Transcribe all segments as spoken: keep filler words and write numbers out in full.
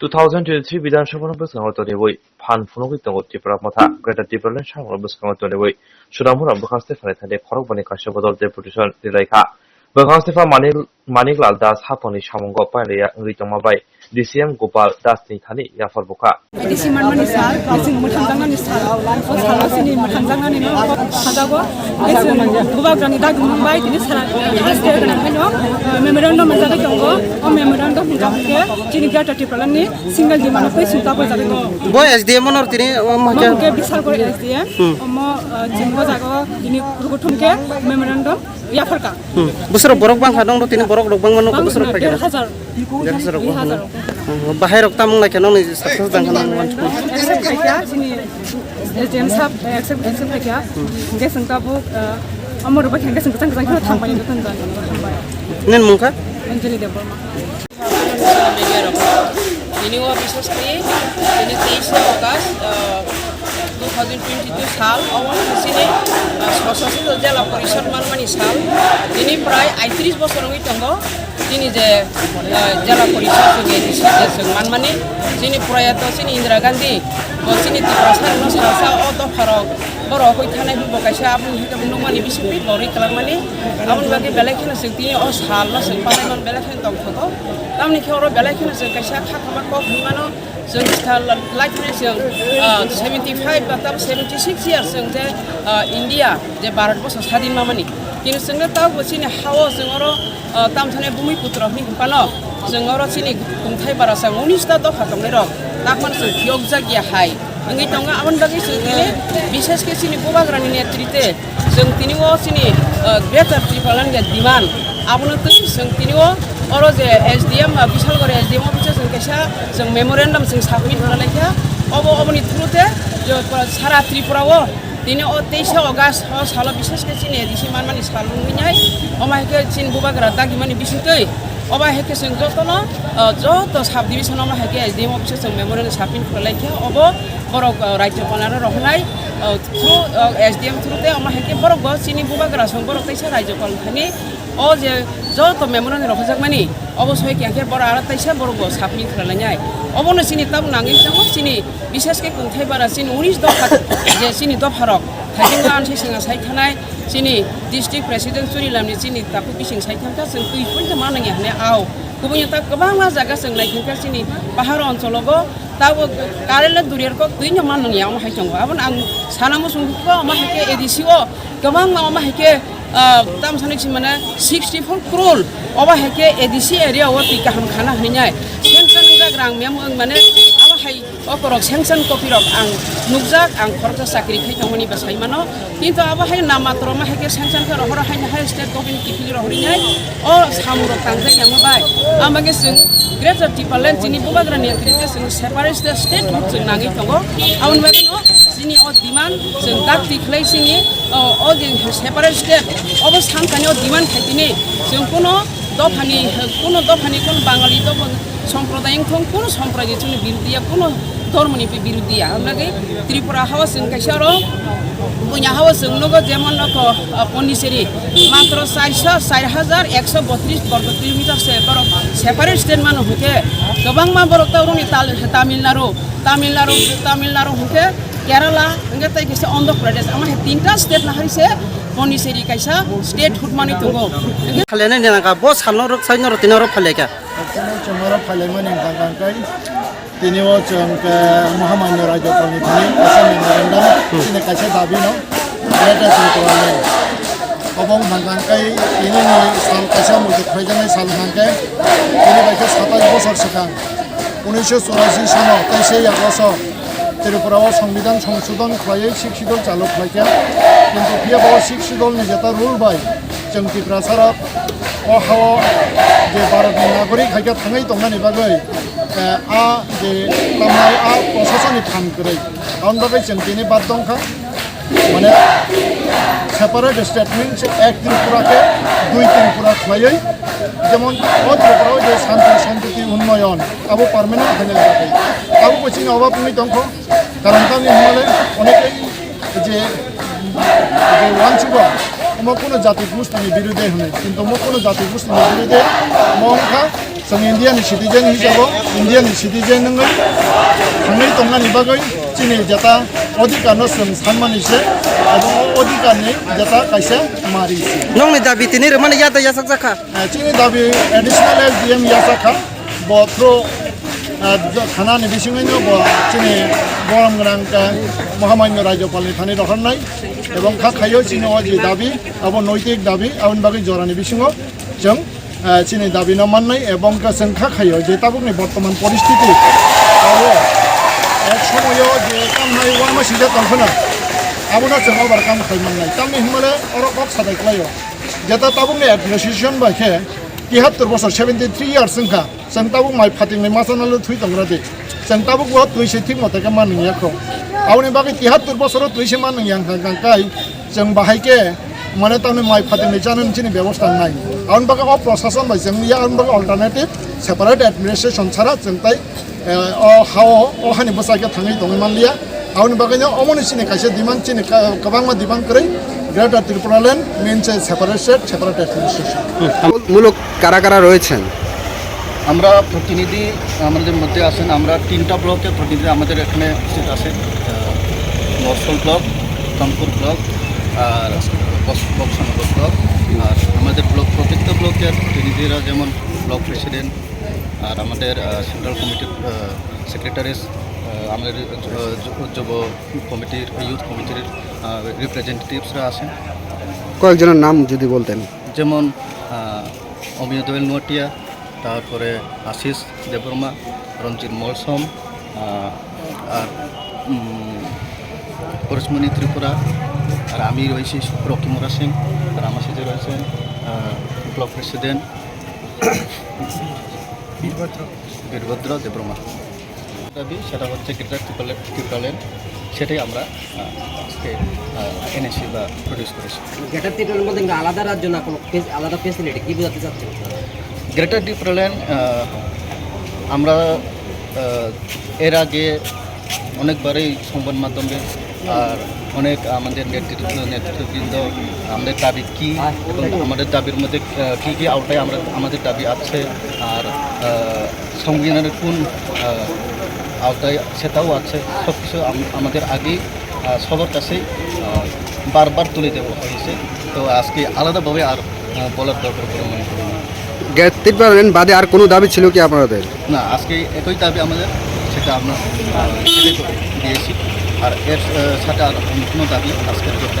Two thousand twenty-three Bidhan Sabha no bwskango tonwi phan phunugwi tongo Tipra Motha. Greater Tipraland samung bwskango tonwi Sudamura bwkha Stephen Thani khorok bani kaisa bodol deputation rilai kha. Bwkha Stephen Manik, Manik Lal Das haphangni samungo pailaiya wngwi tongma bai D C M Gopal Das ni thani yaphar bwkha. D C manmani sal, chwng mwthangjaknani sal, o salo chini mwthangjaknani no sajago. Chwng bubagrani dagimung bai tini sara haste gwnang haino, eh, memorandum manjagwi tongo. O memorandum hwnka hwnkhe chini Greater Tipraland ni single demand twi sungta bojagwi tongo. Bo S D M onor tini, o, ma Mo khe? Hwnkhe Bishalgarh S D M, Hmm. omo, eh, chwng bojago tini rukuthum khe memorandum yapharkha. Hmm. Bwswrok borok bangkha nongno tini borok rok bangma nongkha bwswrok Bangkha paikha. Der hajar. Der hajar rok Dui hajar bangkha. Hmm. Bahai rok tamung naikha nongni success jangkha nongni wansukha. Accept khaikha chini S D M sab, accept, accept khaikha. Hmm. Hingke chwng tabuk, eh, amoro bai hingke chwng kwchang kwchang kheno thangbai joto ni jani hambai. Nen mungkha? Anjali Debbarma. Tini o bises khe tini teis August, ah, two thousand twenty-two sal, omo chini, ah, sososito jela porishod manmani sal. Tini prai aitris bosor wngwi tongo. Chini je, ah, jela porishod chwng A D C je chwng manmani. Chini proyato chini Indira Gandhi, bo chini Tiprasa rokno salsa o dopharok borok hoi thanai bo kaisa aboni hwnkhe nukmani bisingtwi borwi kwlangmani. Aboni bagwi belai kheno chwng tini o salno chwng palaiman belai kheno tongthogo. Tamni khe oro belai kheno chwng kaisa khatama kok hinwi mano, chwng thal lai thani chwng, ah, seventy five ba tam seventy six years chwng je, ah, India je Bharat boso sadin mamani. Kini chwngno tabukbo chini hao chwng oro, ah, tam thani bumi putro hinwi phano chwng oro chini kungthai bara chwng unis ta dopha tongnai rok takmano chwng phiyokjak ya hai. Wngwi tongo, aboni bagwi chwng tini bishes khe chini bubagrani netrite chwng tini o chini, ah, Greater Tipraland demand abono twi chwng tini o oro je S D M, ah, Bishalgarh S D M office o chwng kaisa chwng memorandum chwng submit khlai kha. Obo, oboni through te je sara Tripura o tini o teisa August o salo bishes khe chini A D C manmani sal wngwi nai. Omo hai khe chini bubagra dagimani bisingtwi obo hai khe chwng jotono, ah, joto sub division omo hai khe S D M office o chwng memorandum submit khlai kha. Obo borok, ah, Rajyapal aro rohornai, ah, through, ah, S D M through tei omo hai khe borok bo chini bubagra song borok teisa Rajyapal thani o je joto memorandum rohorjakmani obo soi khe borok aro teisa borok bo submit khlainai. Obono chini tabuk nangwi tongo, chini bishes khe kungthai bara chini unis dopha je chini dopharok thaichingma ansai sengha sai thanai chini district president Churilamni chini takhuk bising sai thangkha chwng twi phunta manwi hwnwi ao. Kubui ta kwbangma jaga chwng naithok kha chini pahar onchologo. Tabuk current le duriar kok twi no man nung ya, omo hai tongo. Aboni ang sana muchung kha, omo hai khe A D C o kwbangma, omo hai khe, ah, tam sani si mane sixty four crore, omo hai khe A D C area o twi kaham khana hinai. Sanction wngjak rang mem wng mane, omo hai okorok sanction copy rok ang nukjak, ang khoroksa chakri khai tongmani bwsai mano. Kintu abo hai namatro ma hai khe sanction khe rohoro hai, hai state government kiphilwi rohorwi nai. O samung rok tangjak ya mo bai. Amo khe chwng Greater Tipraland chini bubagra ni netrite chwng separate state, state chwng nangwi tongo. Aboni bagwi no chini o demand chwng dakti khlai chini o, o je separate state obo sankani o demand khai tini chwng kuno dophani, kuno dophani kuno Bangali dopha Somproday wngthung, kuno somproday chini birudiya, kuno dhormoni birudiya. Hamlagi Tripura hao chwng kaisa oro, bunya hao chwng nugo jemon nokho, ah, Pondicherry, matro char hajar ekso botris borgo kilometer se borok separate state mano hwnkhe, kwbangma borok ta oroni Tal-, Tamil Nadu, Tamil Nadu, Tamil Nadu hwnkhe Kerala, hwnkhe tei kisa Andhra Pradesh, ama hai tinta state nahai se Pondicherry kaisa state hutmani tongo. Hwnkhe Khalene nena ka bo salno rok sai noro tinoro phale ka. Chwng oro phailaimani hwnkha hwnkha khe tini o chwng khe Mahamanyo Rajyapalni thani kaisa memorandum, hmm, chini kaisa dabi no Greater Tipraland. Obo wngkha hwnkha khe tini ni sal kaisa muitu khlaijaknai sal hwnkha khe tini bai khe satais bosor swkang unisho churashi sano teisei August o Tripura o Songbidan Songshodhon khlaiwi Sixth Schedule chalu khlaikha. Kintu phiya bo Sixth Schedule ni jeta rule bai chwng Tiprasa rok o hao je Bharat ni nagorik hai khe thangwi tongnani bagwi, eh, a je tamnai a proshasoni phan kwrwi. Aboni bagwi chwng tini bad dongkha. Mane separate state means ek Tripura khe dui Tripura khlaiwi, jemon o Tripura o je shanti, santiti, unnoyon abo permanent khaina bagwi. Abo bo chini obab wngwi tongkho. Karon tamni hwnmale onekei je, je wansugo, omo kuno jati gustini birude hwnwi, kintu omo kuno jati gustini birude omo wngkha Chwng India ni citizen hisabo, India ni citizen wngwi thangwi tongnani bagwi chini jeta odhikar no chwng sanmani se, abo odhikar ni jeta kaisa mari se. Nokni dabi tini rwmani yada yasakjakha. Eh, chini dabi additional S D M yasakha, bo through, eh, thana ni bisingwi no bo chini borom gwnang ka Mohamanyo Rajyapal ni thani rohornai, ebong kha khayo chini o je dabi, abo noitik dabi, aboni bagwi jorani bisingo chwng, eh, chini dabi no mannai, ebong ka chwng kha khayo je tabuk ni bortoman poristiti abo ek somoyo je kamnai uanma sijak tongkhana, abono chwng overcome khai mannai. Tamni hwnmale oro kok sadai klaio. Jeta tabuk ni administration bai khe tihattor bosor, seventy three years wngkha. Chwng tabuk mai phating ni masa no thwi tongra di. Chwng tabuk bo twi se thik moto khe man wngya kho. Aboni bagwi tihattor bosoro twi se man wngya wngkha kai. Chwng bahai khe mane tamni mai phating ni chana chini bebosta nai. Aboni bagwi o prosason bai chwng ya aboni bagwi alternative separate administration chara chwng tai, eh, o hao, o hani bwsa khe thangwi tongwi manliya. Aboni bagwino omoni chini kaisa demand, chini ka-, kwbangma demand kwrwi Greater Tipraland means a separate state, separate administration. মূল-, মূলক কারা কারা রয়েছেন? আমরা প্রতিনিধি আমাদের মধ্যে আছেন, আমরা তিনটা ব্লকের প্রতিনিধি আমাদের এখানে উপস্থিত আছে। আহ, নরসল ব্লক, কামপুর ব্লক, আর বক্স-, বক্সনগর ব্লক। আর আমাদের ব্লক, প্রত্যেকটা ব্লকের প্রতিনিধিরা যেমন ব্লক প্রেসিডেন্ট, আর আমাদের, আহ, সেন্ট্রাল কমিটির, আহ, সেক্রেটারিজ, আহ, আমাদের, আহ, যু-, যুব কমিটির, ইউথ কমিটির, আহ, রিপ্রেজেন্টেটিভসরা আছেন। কয়েকজনের নাম যদি বলতেন। যেমন, আহ, অমিয় দোয়েল নোয়াটিয়া, তারপরে আশিস দেববর্মা, রঞ্জিত মলসম, আহ, আর, উম, পরেশমণি ত্রিপুরা, আর আমি রয়েছি রকিমুরা সিং, আর আমার সাথে রয়েছেন, আহ, ব্লক প্রেসিডেন্ট বীরভদ্র। বীরভদ্র দেববর্মা। দাবি সেটা হচ্ছে গ্রেটার টিপ্রাল্যান্ড, সেটাই আমরা, আহ, আজকে, আহ, এনেছি বা প্রডিউস করেছি। গ্রেটার টিপ্রাল্যান্ড বলতে কিন্তু আলাদা রাজ্য না, কোনো ফেস-, আলাদা ফেসিলিটি কি বোঝাতে চাচ্ছেন? গ্রেটার টিপ্রাল্যান্ড, আহ, আমরা, আহ, এর আগে অনেকবারই সংবাদ মাধ্যমে আর অনেক আমাদের নেতৃত্ব, নেতৃত্ববৃন্দ আমাদের দাবি কি এবং আমাদের দাবির মধ্যে, আহ, কি কি আওতায় আমরা, আমাদের দাবি আছে, আর, আহ, সংবিধানের কোন, আহ, আওতায় সেটাও আছে। সব কিছু আম-, আমাদের আগেই, আহ, সবার কাছেই, আহ, বারবার তুলে দেওয়া হয়েছে। তো আজকে আলাদাভাবে আর, আহ, বলার দরকার বলে মনে করি না। গ্রেটার টিপ্রাল্যান্ড বাদে আর কোনো দাবি ছিল কি আপনাদের? না, আজকে একই দাবি আমাদের, সেটা আমরা, আহ, সেটাই তো দিয়েছি। আর এর, আহ, সাথে আর অন্য কোনো দাবি আজকের জন্য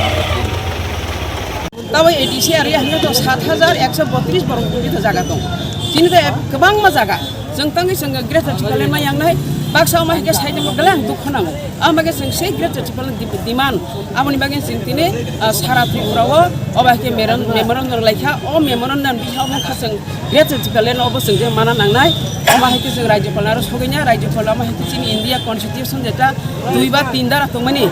আমরা দিইনি। Tabo A D C area hwnwi to sat hajar ekso botris borok dugito jaga tong. Chini to kwbangma jaga. Chwng tangwi chwng Greater Tipraland ma yangnai, baksa omo hai khe sai tongma belai ang dukhu nango. Amo bagwi chwng sei Greater Tipraland di-, demand. Aboni bagwi chwng tini, ah, sara Tripura o, obo hai khe meron-, memorandum laikha. O memorandum bihamo kha chwng Greater Tipraland obo chwng je mana nangnai. Omo hai khe chwng Rajyapal aro sogwi na, Rajyapal omo hai khe chini India Constitution jeta dui ba tin dara tongmani.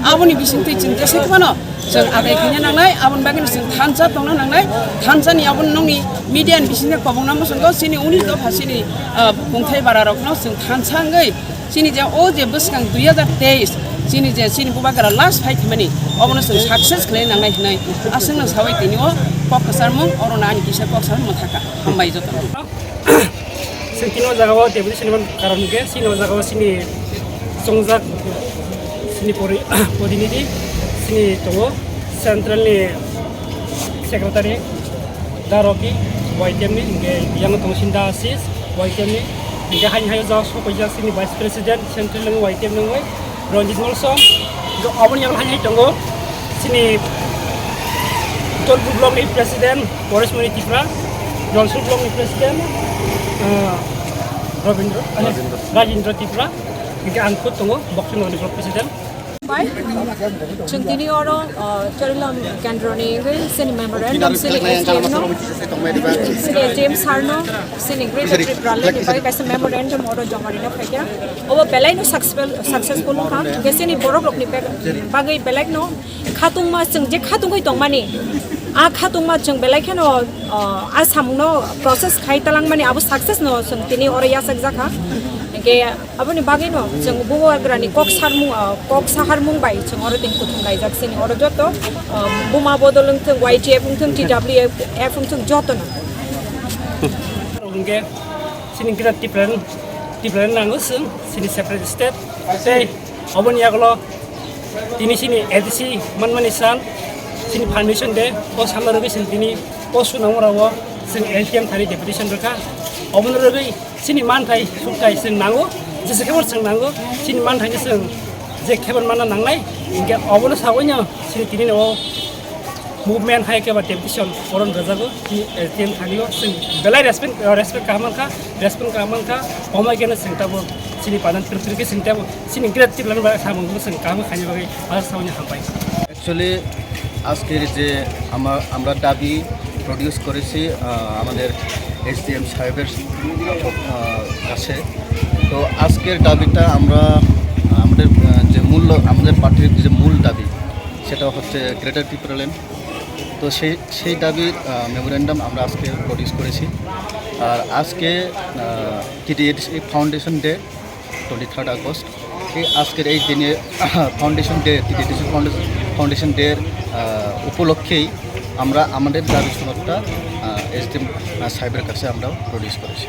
Aboni bisingtwi chwng jesa khe mano. Chwng adai khaina nangnai, aboni bagwino chwng thansa tongna nangnai. Thansa ni aboni nokni media ni bisingtwi kobokna muchungo chini unis dopha chini, ah, kungthai bara rokno chwng thansa wngwi chini je o je bwskang dui hajar teis chini je chini bubagra last fight hwnmani obono chwng success khlai nangnai hwnwi aswkno sawi tini o kok kwcharmung oro ani kisa kok sawi mwthaka. Hambai joto. Chwng tini o jaga o deputation ni karon hwnkhe chini o jaga o chini chongjak chini pori-, protinidhi chini tongo central ni secretary da Rocky Y T M ni hwnkhe yang tongo chini da Asis Y T M ni hwnkhe haini hai o jaga o sok paijak chini vice president central ni Y T M ni wngwi. Ranjit Molsom, hwnkhe aboni yago hai hai tongo, chini Dolpur block ni president Paresh Moni Tripura, Dolsur block ni president, ah, Rabindra, Rajendra. Rajendra Tripura, hwnkhe ang khud tongo, Boxing Nogor ni block president. Bai, chwng tini oro, ah, Charilam Kendro ni wngwi chini memorandum, chini S D M no, chini S D M sir no, chini Greater Tipraland ni bagwi kaisa memorandum oro joma rina phaikha. Obo belai no successful, successful wngkha. Hwnkhe chini borok rokni bag-, bagwi belai no khatungma, chwng je khatungwi tongmani, a khatungma chwng belai kheno, o, a samungno process khai talangmani abo success no chwng tini oro yachak jakha. Hwnkhe aboni bagwi no chwng bubagrani kok sarmung, o, kok saharmung bai chwng oro tini kuthum laijak chini oro joto, o, buma bodol wngthwng, Y T F wngthwng, T W F wngthwng jotono. Hingke chini Greater Tipraland, Tipraland nango chwng chini separate state. Tei oboni yagulo tini chini A D C manmani san, chini foundation day, o sanna rwgwi chwng tini o sunamorao chwng L T M thani deputation rwkha. Obono rwgwi chini manthai sukthai chwng nango, jesa khebo chwng nango, chini manthai chwng je khebo manna nangnai, hingke obono sagoino chini tini o movement hai khe ba deputation oron rwjago, chini S D M thani o chwng belai respect, respect kaham mankha, respect kaham mankha, omo khe chwng tabo chini padan pir pir khe chwng tabo chini Greater Tipraland ba samung chwng kaham khaina bagwi asa sauni hambai. Actually, আজকের যে আমা-, আমরা দাবি প্রডিউস করেছি, আহ, আমাদের এসডিএম সাহেবের, আহ, কাছে। তো আজকের দাবিটা আমরা, আহ, আমাদের, আহ, যে মূল, আমাদের পার্টির যে মূল দাবি, সেটা হচ্ছে গ্রেটার ত্রিপুরাল্যান্ড। তো সেই, সেই দাবির, আহ, মেমোরেন্ডাম আমরা আজকে প্রডিউস করেছি। আর আজকে, আহ, TTAADC foundation day, twenty third August. এই আজকের এই দিনে foundation day, TTAADC foundation, foundation ডের, আহ, উপলক্ষেই আমরা আমাদের দাবি সনদটা, আহ, এসডিএম, আহ, সাহেবের কাছে আমরা প্রডিউস করেছি।